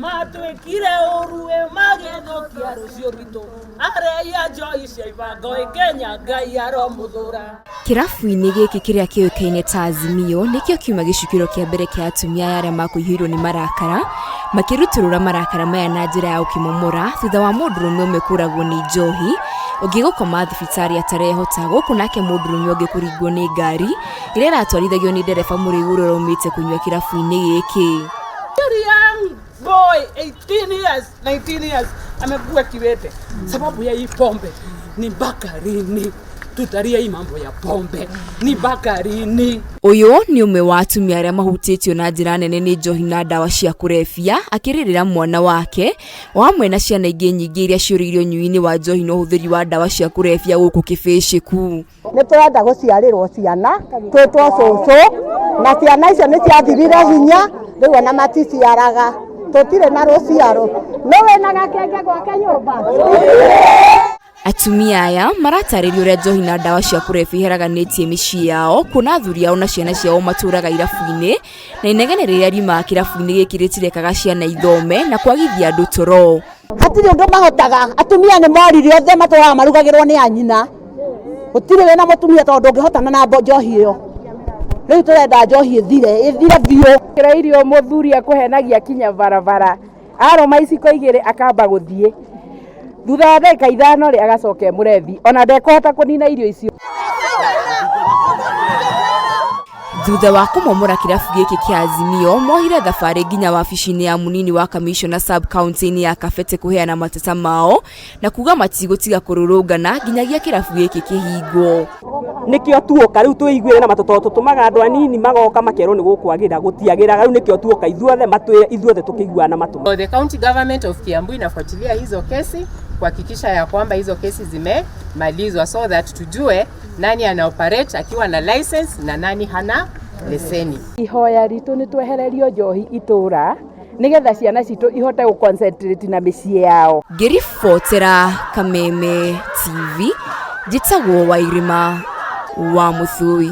Matwĩkire ũru ĩ magĩthũkia rũciũ rwitũ arei a njoi cia ibango ĩ Kenya Ngai aromũthũra. Kĩrabu-inĩ gĩkĩ kĩrĩa kĩũĩkaine ta Azimio nĩkĩo kiuma gĩcukĩro kĩa mbere kĩa atumia aya arĩa makũihũirwo nĩ marakara makĩrutũrũra marakara maya na njĩra ya gũkĩmomora thutha wa mũndũrũme ũmwe kũragwo nĩ njohi ũngĩ gũkoma thibitarĩ atarehota gũkũ nake mũndũrũme ũngĩ kũringwo nĩ ngari ĩrĩa ĩratwarithagio nĩ ndereba mũrĩu ũrĩa ũraumĩte kũnyua kĩrabu-inĩ gĩkĩ. Very young boy 18 years 19 years amekuwa kiwete sababu ya hii pombe. Ni mpaka lini tutalia hii mambo ya pombe? Ni mpaka lini? Ũyũ nĩ ũmwe wa atumia arĩa mahutĩtio na njĩra nene nĩ njohi na ndawa cia kũrebia akĩrĩrĩra mwana wake o hamwe na ciana ingĩ nyingĩ iria ciũrĩire ũnyui-inĩ wa njohi na ũhũthĩri wa ndawa cia kũrebia gũkũ Kĩbĩcĩku. Nĩ tũrenda gũciarĩrwo ciana twĩtwo cũcũ, na ciana icio nĩ ciathirire hinya, rĩu ona maticiaraga, tũtirĩ na rũciaro. Nũ wĩna gakenge gwake nyũmba? Atumia aya maratarĩria ũrĩa njohi na ndawa cia kũrebia iharaganĩtie mĩciĩ yao kuona athuri ao na ciana ciao matũraga irabu-inĩ na inegene rĩrĩa riumaga kĩrabu-inĩ gĩkĩ rĩtirekaga ciana ithome na kwagithia andũ toro. Hatirĩ ũndũ mahotaga, atumia nĩ morire othe matũraga marugagĩrwo nĩ anyina. Gũtirĩ wĩna mũtumia tondũ ndũngĩhotana na njohi ĩyo. Rĩu tũrenda njohi ĩthire, ĩthire biũ. Kĩrĩa irio mũthuri akũhenagia kinya barabara, arũma iciko igĩrĩ akamba gũthiĩ. Thutha wa ndagĩka ithano rĩ agacoka e mũrebi, ona ndekũhota kũnina irio icio. Thutha wa kũmomora kĩrabu gĩkĩ kĩa Azimio, mohire thabarĩ nginya wabici-inĩ ya mũnini wa kamishona sub county-inĩ ya Kabete kũheana mateta mao na kuga matigũtiga kũrũrũngana nginyagia kĩrabu gĩkĩ kĩhingwo. Nĩkĩo tuoka rĩu twĩiguĩre na matũ tondũ tũtũmaga andũ anini magoka makerwo nĩ gũkwagĩra gũtiagĩraga rĩu nĩkĩo tuoka ithuothe matwĩre ithuothe tũkĩiguana na matũ. The county government of Kiambu inafuatilia hizo kesi kuhakikisha ya kwamba hizo kesi zimemalizwa so that tujue nani ana operate akiwa na license na nani hana leseni. Ihoya ritũ nĩ twehererio njohi itũra nĩgetha ciana citũ ihote gũ concentrate na mĩciĩ yao. Ngĩribotera Kameme TV, njĩtagwo Wairima wa Mũthui.